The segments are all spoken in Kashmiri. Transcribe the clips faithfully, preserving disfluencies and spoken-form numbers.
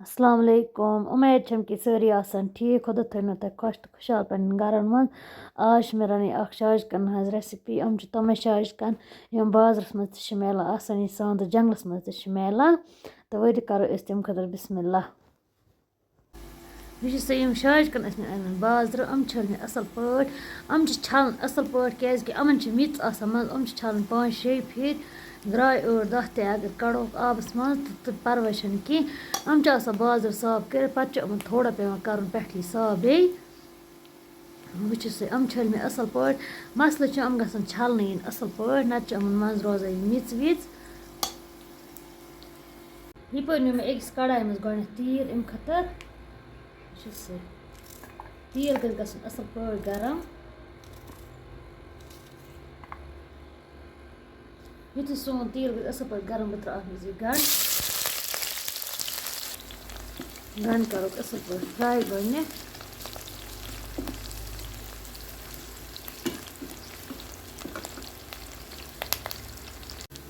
السلام علیکم، اُمید چھم کہِ سٲری آسن ٹھیٖک، خۄدا تھٲینو تۄہہِ خۄش تہٕ خۄشحال پننٮ۪ن گرن منٛز۔ آز چھِ مےٚ رَنٕنۍ اکھ شاجکن ہٕنٛز recipe۔ یِم چھِ تِمے شاجکن یِم بازرس منٛز تہِ چھِ میلان آسٲنی سان تہٕ جنگلس منٛز تہِ چھِ میلان۔ تہٕ ؤلِو کرو أسۍ تَمہِ خٲطرٕ بسم اللہ۔ یہِ چھِ سۄ یِم شاجکن ٲسۍ مےٚ أنمٕتۍ بازرٕ، یِم چھٔلۍ مےٚ اَصٕل پٲٹھۍ۔ یِم چھِ چھَلٕنۍ اَصٕل پٲٹھۍ، کیٛازِکہِ یِمَن چھِ میٚژ آسان منٛز، یِم چھِ چھَلٕنۍ پانٛژھ شیٚیہِ پھِرِ، درٛاے ٲٹھ دَہ تہِ اگر کَڑوکھ آبَس منٛز تہٕ، تہٕ پَرواے چھَنہٕ کینٛہہ۔ یِم چھِ آسان بازرٕ صاف کٔرِتھ، پَتہٕ چھُ یِمَن تھوڑا پٮ۪وان کَرُن پٮ۪ٹھٕ یہِ صاف بیٚیہِ۔ وٕچھِو سا، یِم چھٔلۍ مےٚ اَصٕل پٲٹھۍ۔ مسلہٕ چھُ، یِم گژھن چھَلنہٕ یِنۍ اَصٕل پٲٹھۍ، نَتہٕ چھُ یِمَن منٛز روزان یہِ میٚژ ویٚژ۔ یہِ پٲٹھۍ نیوٗ مےٚ أکِس کڑایہِ منٛز گۄڈٕنٮ۪تھ تیٖل اَمہِ خٲطرٕ۔ وٕچھِو سا، تیٖل گژھِ گژھُن اَصٕل پٲٹھۍ گرم۔ یُتھُے سون تیٖل گژھِ اَصٕل پٲٹھۍ گرم، بہٕ ترٛاوٕ اَتھ منٛز یہِ گنٛڈٕ۔ گنٛڈٕ کَرُکھ اَصٕل پٲٹھۍ fry گۄڈٕنٮ۪تھ۔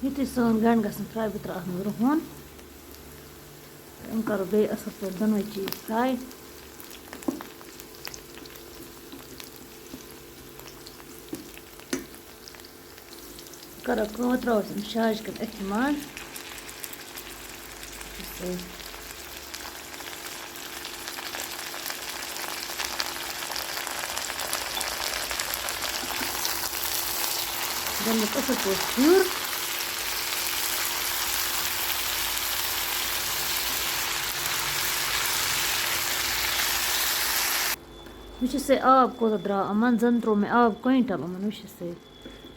یُتھُے سون گنٛڈٕ گژھن fry، بہٕ ترٛاوٕ اَتھ منٛز رُہُن۔ یِم کَرو بیٚیہِ اَصٕل پٲٹھۍ دۄنوَے چیٖز fry۔ کَرو کٲم، ترٛاوو أسۍ یِم شاجہِ کَن أتھۍ منٛز۔ دِمہٕ اَصٕل پٲٹھۍ پھیُر۔ وٕچھِو سا، آب کوٗتاہ درٛاو یِمَن، زَن ترٛوو مےٚ آب کویِنٹَل یِمَن، وٕچھِو سا۔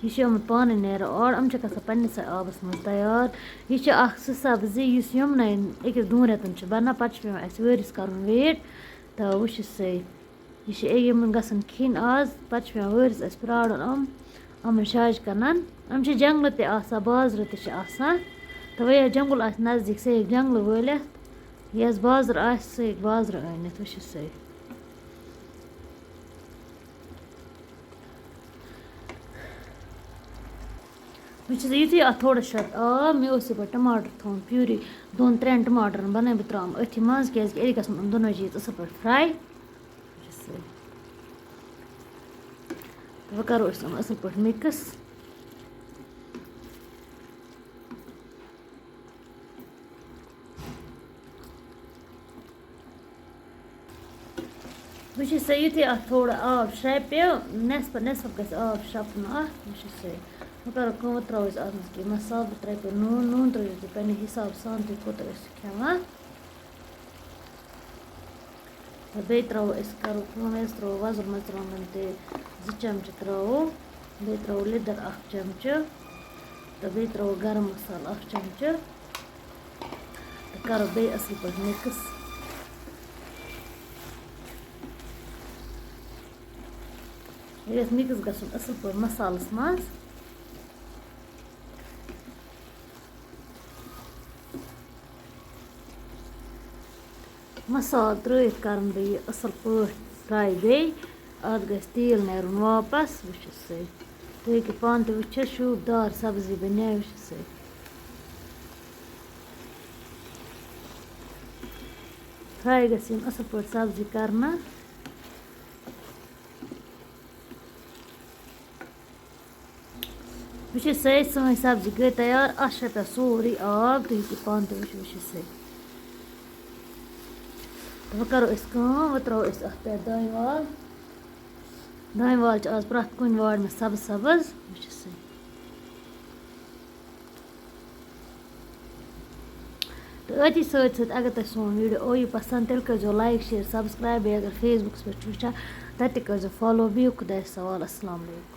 یہِ چھِ یِمَن پانَے نیران اورٕ، یِم چھِ گژھان پنٛنِسٕے آبَس منٛز تیار۔ یہِ چھِ اَکھ سُہ سبزی یُس یِمنٕے أکِس دۄن رٮ۪تَن چھِ بَنان، پَتہٕ چھِ پٮ۪وان اَسہِ ؤرِس کَرُن wait۔ تہٕ وٕچھِو سا، یہِ چھِ یہِ یِمَن گژھن کھیٚنۍ آز، پَتہٕ چھِ پٮ۪وان وٲرِس اَسہِ پرٛارُن یِم، یِمَن شاجہِ کَنَن۔ یِم چھِ جنٛگلہٕ تہِ آسان، بازرٕ تہِ چھِ آسان۔ تہٕ وۄنۍ یَس جنٛگُل آسہِ نزدیٖک، سُہ ہیٚکہِ جنٛگلہٕ وٲلِتھ۔ یَس بازرٕ آسہِ، سُہ ہیٚکہِ بازرٕ أنِتھ۔ وٕچھِو سا۔ وۄنۍ چھِ سا یُتھُے اَتھ تھوڑا شوٚت آب، مےٚ اوس یَپٲرۍ ٹماٹر تھوٚومُت پیوٗری، دۄن ترٛٮ۪ن ٹماٹرَن بَنٲے بہٕ ترٛاوَم أتھی منٛز، کیٛازِکہِ أتی گژھن یِم دۄنوَے چیٖز اَصٕل پٲٹھۍ fry۔ تہٕ وۄنۍ کَرو أسۍ یِم اَصٕل پٲٹھۍ mix۔ وۄنۍ چھِ سا یُتھُے اَتھ تھوڑا آب شرٛپہِ، نٮ۪صفہٕ نٮ۪صفہٕ گژھِ آب شرٛپُن اَتھ۔ وۄنۍ چھِ سا، وۄنۍ کَرو کٲم، وۄنۍ ترٛاوو أسۍ اَتھ منٛز کینٛہہ مصالہٕ، بہٕ ترٛاوٕ پَتہٕ نوٗن، نوٗن ترٛٲیِو تُہۍ پنٛنہِ حِساب سان، تُہۍ کوٗتاہ ٲسِو کھٮ۪وان۔ تہٕ بیٚیہِ ترٛاوو أسۍ، کَرو کٲم، أسۍ ترٛاوو وۄزُل مَرژٕوانٛگَن تہِ زٕ چَمچہٕ ترٛاوو، بیٚیہِ ترٛاوو لیٚدٕر اَکھ چَمچہٕ، تہٕ بیٚیہِ ترٛاوو گرم مصالہٕ اَکھ چَمچہٕ، تہٕ کَرو بیٚیہِ اَصٕل پٲٹھۍ mix۔ یہِ گژھِ mix گژھُن اَصٕل پٲٹھۍ مصالَس منٛز۔ مصالہٕ ترٛٲیِتھ کَرَن بہٕ یہِ اَصٕل پٲٹھۍ fry بیٚیہِ۔ اَتھ گژھِ تیٖل نیرُن واپَس، وٕچھِو سا۔ تُہۍ ہیٚکِو پانہٕ تہِ وٕچھِتھ، شوٗبدار سبزی بَنے، وٕچھِو سا۔ Fry گژھِ یِنۍ اَصٕل پٲٹھۍ سبزی کَرنہٕ۔ وٕچھِو سا، سٲنۍ سبزی گٔے تیار۔ اَتھ چھِ پٮ۪ٹھ سورُے آب، تُہۍ ہیٚکِو پانہٕ تہِ وٕچھِتھ، وٕچھِو سا۔ تہٕ وۄنۍ کَرو أسۍ کٲم، وۄنۍ ترٛاوو أسۍ اَتھ پٮ۪ٹھ دانہِ وَل۔ دانہِ وَل چھِ آز پرٛٮ۪تھ کُنہِ وارِ منٛز سبٕز سبٕز، وٕچھِو سا۔ تہٕ أتھی سۭتۍ سۭتۍ اگر تۄہہِ سون video آیو پسنٛد، تیٚلہِ کٔرۍزیو like، share، subscribe، بیٚیہِ اگر Facebookس پٮ۪ٹھ چھُ وٕچھان، تَتہِ تہِ کٔرۍزیو follow۔ بِہِو خۄدایَس حوالہٕ۔ السلام علیکم۔